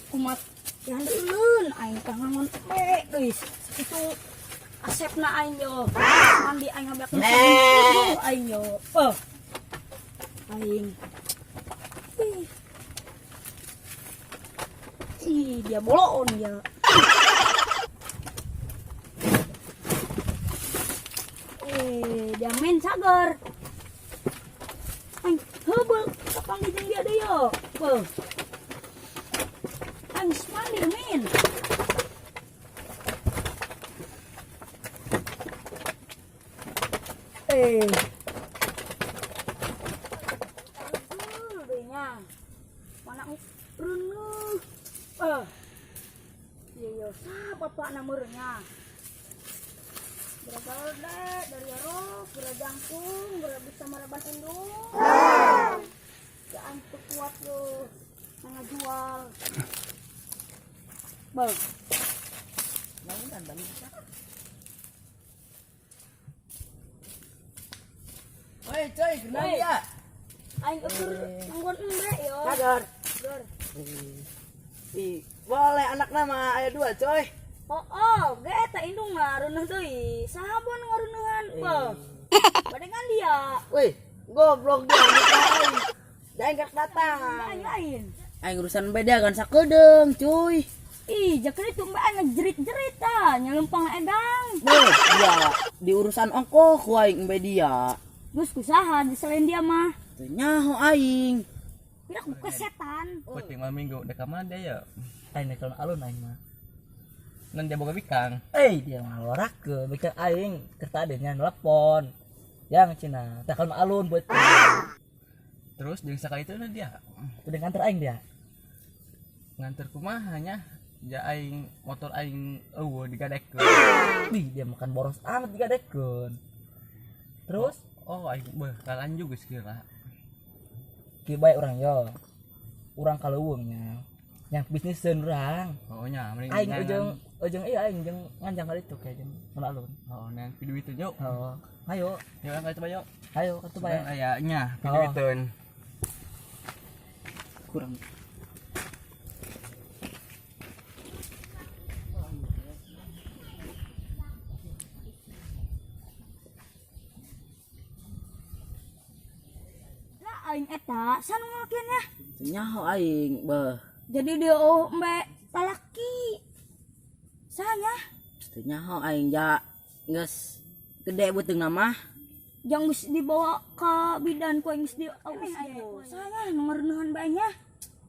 Kumat yang ulun aing kangen be geus sakitu asepna aing yo. Mandi aing ngabeak aing yo. Oh. Aing. Ih. Ih, dia bolon dia. Eh, dia main sagar. Aing heubeul kapanggih jeung dia deui yo. Beuh. Aing geus mandi min. Eh. Aduh, deui nya. Mana reuneuh. Eh. Iya iya, sa bapakna meureunnya. Berapa dari arok, geura jangkung, geura bisa maraban indung. Jangan teu kuat yo, ngajual. Bang. Naonan balik ka. Woi, coy, kenapa Woi. ya? Aing eueur nanggon embe yo. Sadar. Sadar. Ih, boleh anak nama aya dua, coy. Oh, oh, ge eta indung mah reuneuh deui. Saha bon ngareuneuhan, beuh. Bade ngan dia. Woi, goblok dia nikah aing. Da aing gak datang. Aing lain. Aing urusan beda kan sakedeung, cuy. Ih, jakeuh itu mbak aing ngejerit-jerit ah, nyelempang edang. Beuh, dia di urusan ongkoh ku aing embe dia. Geus kusaha di selain dia mah. Teu nyaho aing. Pira ku kesetan. Penting malam minggu dek ka mana dia ya? Aing nek alun aing mah. Nan dia boga bikang. Eh, dia mah lorakeun bikang aing keur tadi nya nelpon. Yang cina, teh kalau alun buat Terus jeung sakali itu dia udah nganter aing dia. nganter kumaha nya? Ja aing motor aing eueuh digadekeun. Wih, dia makan boros amat digadekeun. Terus Oh, aing beuh kalanju geus kira. kieu bae urang yo. Urang kaleuweung nya. Yang bisniseun urang. Oh nya, mending Aing neangan. ujung ujung iya aing jeung nganjang ka ditu kayak jeung mun alun. Oh, neangan piduiteun yuk. Oh, ayo, Yuk ka coba yuk. ayo ka bae. Sugan aya nya piduiteun. Kurang. Lah aing eta sanu ngalakeun nya. Teu nyaho aing, beuh. Jadi dia oh embe lalaki. Sahanya Teu nyaho aing ja geus gede beuteung mah. Jang geus dibawa ka bidan ku aing geus di USG. Sahanya nu ngareuneuhan bae nya.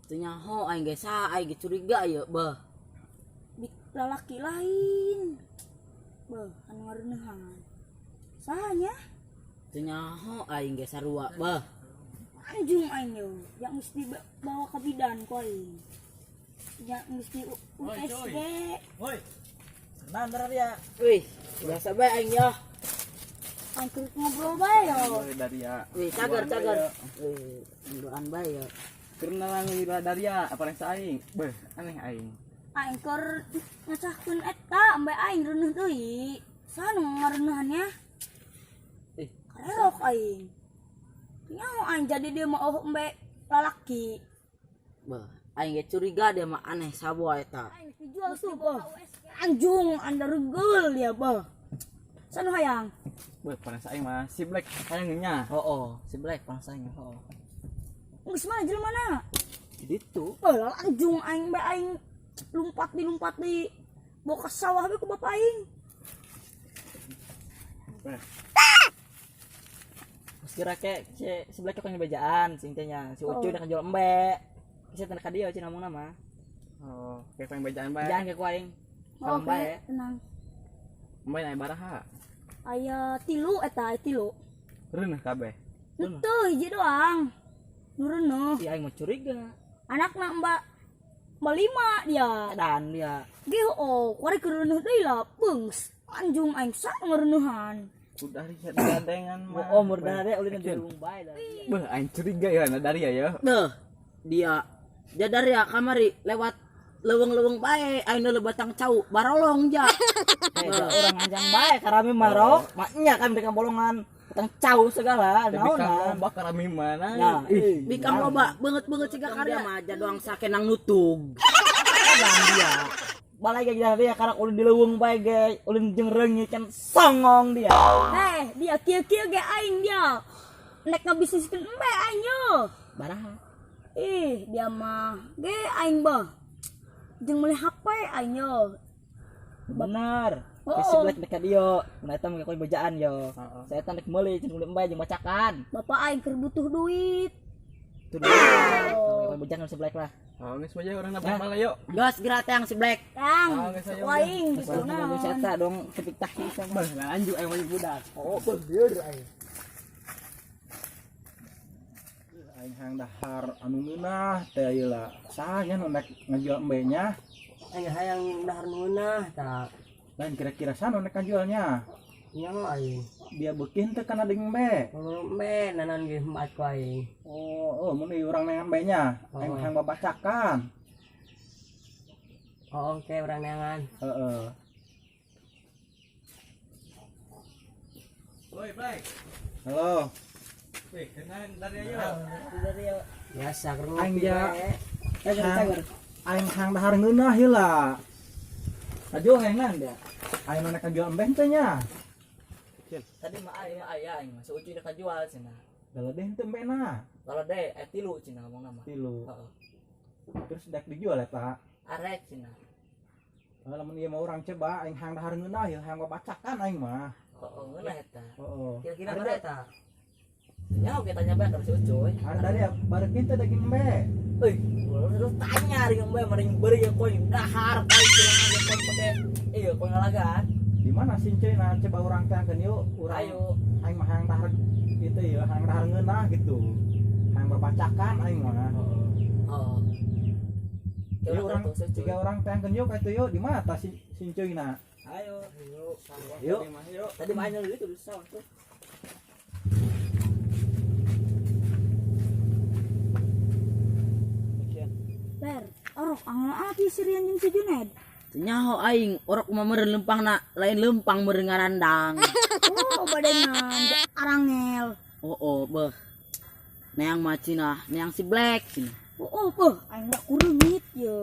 Teu nyaho aing ge saha aing ge curiga ieu, beuh. Di lalaki lain. Beuh, anu ngareuneuhan. Sahanya Teu nyaho aing ge sarua, beuh. Anjung aing yo, yang geus dibawa ke bidan ku aing. Yang geus di USG. Woi. Nah, bener ya. Wih, biasa bae aing yo. Aing keur ngobrol bae yo. Woi, Daria. Wih, cagar cagar. Wih, munduran bae yo. Kenalan lila Daria, apa yang aing? Beuh, aneh aing. Aing keur ngecahkeun eta embe aing reuneuh deui. Saha nu ngareuneuhannya? Ih, Karelok aing. Nyaho aing jadi dia mah oh embe lalaki. Beuh, aing ge curiga dia mah aneh saboa eta. Aing dijual tuh, beuh. Anjung anda regel dia, beuh. Sanu hayang? Beuh, panas aing mah si Black hayang nya. Oh, oh, si Black panas aing. Oh. Geus mana jelema na? Jadi itu. Beuh, anjung aing bae aing lumpat di lumpat di bawa ke sawah we ku bapak aing. Beuh. Terus kira ke si si Black kan bejaan sing teh nya. Si Ucuy Oh. udah jual embe. Bisa tanda ka dia cina ngomong nama. Oh, kayak pengen bejaan bae. Bejaan ke ku aing. Oh, Salam bae. tenang. Embe aya baraha. Aya tilu eta, aya tilu. Reuneuh kabeh. Henteu hiji doang. Nu reuneuh. Si aing mah curiga. Anakna mbak mbak lima dia. Dan dia Ge oh, kuari keur reuneuh deui lah, beungs. Anjung aing sa ngareunuhan. Ku Daria digandengan mah. Oh, murda deh ulin di lubung bae dah. Beuh, aing curiga ya na Daria ya. Beuh, dia dia Daria kamari lewat leuweung-leuweung bae aing nu batang cau barolong ja. Eh, ja, orang nganjang bae karami marok, maknya kan mereka bolongan batang cau segala, Tapi naon kan nah. loba karami mana. Nah, Ih, Bikang loba beungeut-beungeut siga karya mah ja doang sakenang nutug. Dagang dia. Balai ge dia karena ulin di leuweung bae ge, ulin jeung reungit kan songong dia. Eh, dia kieu-kieu ge aing dia. Nek ngabisniskeun embe aing yo. Baraha. Ih, dia mah ge aing bah. Jeung meuli HP aing yo. Bener. Oh. Si Black dek dia, nah eta mah koin bejaan yo. Saya teh nek meuli jeung meuli embe jeung bacakan. Bapak aing keur butuh duit. Tuh duit. Oh, koin bejaan si Black lah. Oh, geus aja urang nabrak bala yuk. Gas geura teh yang si Black. Tang, Ah, geus ayo, aing gitu Nah, naon. saya dong kepik tahi sama. Bah, lanjut aing mah budak. Oh, bener aing. Aing hayang dahar anu ngeunah teh ieu lah. Saha nya nu nek ngajual embe nya? Aing hayang dahar ngeunah tah. Lain kira-kira saha nu nek ngajualnya? Nyaho aing. Dia beuki henteu kana ding embe. Embe nanan ge embat ku aing. Oh, oh mun ieu urang neangan embe nya. Aing Oh. hayang babacakan. Oh, oke urang neangan. Heeh. Woi, Black. Halo. Wih, kenalan dari ayo. Biasa keur Aing ngopi ja bae. aing hayang dahar ngeunah heula. Ajo hayang naon dia. Aing nu nek ngajual embe henteu nya? Tadi mah aing mah aya aing mah seucuy nek kajual cenah. Galedeh henteu embena. Kalau deh eh tilu cenah ngomong nama. Tilu. Heeh. Terus dek dijual eta. Arek cenah. Lamun ieu mah urang coba aing hayang dahar ngeunah ieu hayang babacakan aing mah. Heeh, ngeunah eta. Heeh. Kira-kira berapa eta? Ya oke tanya bae ka si Ucuy. Ada dari bareukeun teh daging embe. Euy, terus tanya ring embe mending beri ya koin dahar koin cenah ge koin pake iya koin ngalagan. Di mana sih cuy nah coba urang teh angkeun yuk urang Ayo. Aing mah hayang dahar itu ya hayang dahar ngeunah gitu. Hayang babacakan aing mah. Oh. Ya, urang tiga orang teh angkeun yuk ka itu yuk di mana tah si si cuy na? Ayo. Yuk. Yuk. Tadi mah aing itu bisa tuh. Ber, orok angel ati si Rian jeung si Juned. Nyaho aing orok mah meureun lempangna lain lempang meureun ngarandang. Oh, badana arangel. Oh oh beuh. Neang mah cenah, neang si Black cenah. Oh, oh, beuh, aing dak kureungit ye.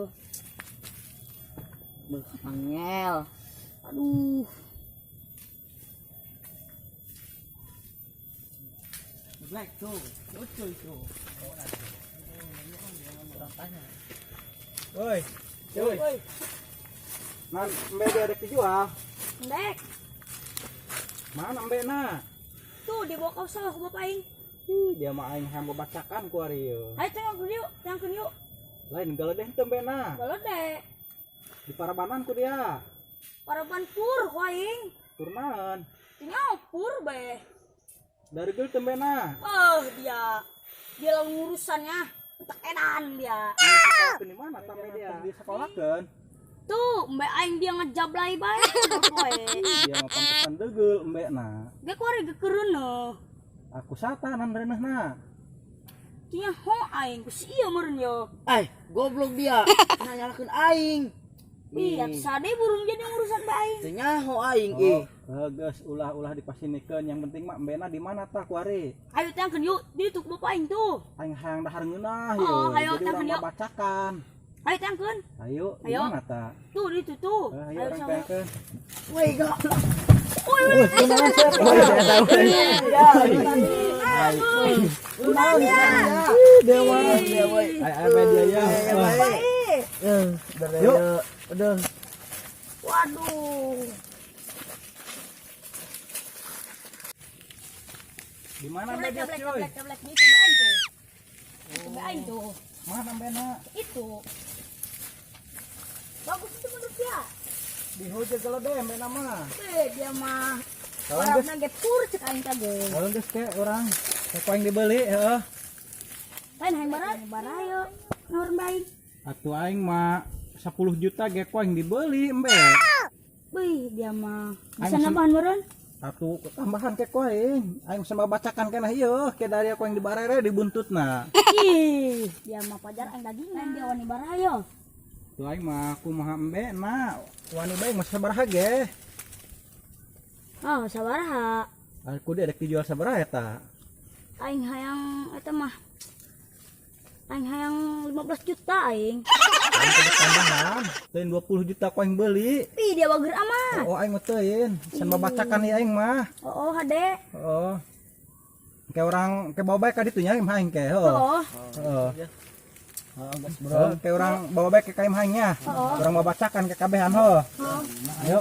Beuh, angel. Aduh. Black tuh, Ucuy tuh. Woi. Cuy. Nah, embe dia ada dijual. Ndek, Mana embe na? tuh dibawa kau sawah ku bapak aing. Ih, dia mah aing hayang babacakan ku ari ieu. Ayo tengok yuk, tengok yuk. Lain galedeh teh embe na. Galedeh. Di parabanan ku dia. Paraban pur ku aing. Pur naon? Tinggal pur bae. Dari gel teh embe na. Oh, dia. Dia lawan urusannya. Entek edan dia. Di mana sampai dia? Di sekolahkeun. Tuh, embe aing dia ngejablay bae. Poe. Dia mah pantesan degeul embe na. Ge ku ari gekeureuneuh. Aku satanan reuneuhna. Nya ho aing ku si ieu meureun yo. Eh, goblok dia. Nah nyalakeun aing. Iya, sade burung jadi urusan bae aing. Teu nyaho aing ih. Oh, geus ulah-ulah dipasinikeun yang penting mah embena di mana tah ku ari. Ayo tangkeun yuk, di itu bapak aing tuh. Aing hayang dahar ngeunah ye. Oh, ayo, Jadi tangkeun urang yuk. babacakan. Ayo tangkeun. Ayo, di Ayo. mana tah? Tuh di itu tuh. Ayo Ayo urang sama. tangkeun. Woi, goblok. Woi, woi, Dewa, dewa. Ayo media ya. Yuk. Udah. Waduh. Di mana Jablek, media jablek, cuy? jablek, jablek. Itu bae aing tuh. Itu bae aing tuh. Mana bena? Itu. Bagus itu menurut dia. Dihujat geledeh bena mah. Eh, dia mah Kalau orang geus, ge pur cek aing teh ge. kalau geus ke urang siapa yang dibeli heeh. Lain hayang bara, bara ayo. Ngurun bae. Atuh aing mah 10 juta ge ku aing dibeli embe. Wih, dia mah bisa Aing nambahan meureun. Atuh tambahan ke ku aing. Aing sama bacakan keneh ieu ke dari aku yang dibarere dibuntutna. Ih, dia mah pajar aing dagingan dia wani bara ayo. Tuh aing mah kumaha embe na wani bae mah sabaraha ge. Oh, sabaraha. Aku dia rek dijual sabaraha eta? Aing hayang eta mah. Aing hayang 15 juta aing. Aing kudu tambahan. Teuing 20 juta ku aing beuli. Ih, dia bager amat. Oh, aing mah teuing. Can babacakan ieu aing mah. Oh, hade. Oh. Kayak orang ke bawa bae ka ditu nya imah aing ke. Heuh. Oh, Heeh. Heeh, kayak orang bawa bae ke ka imah aing nya. Urang babacakan ke kabehan heuh. Ayo.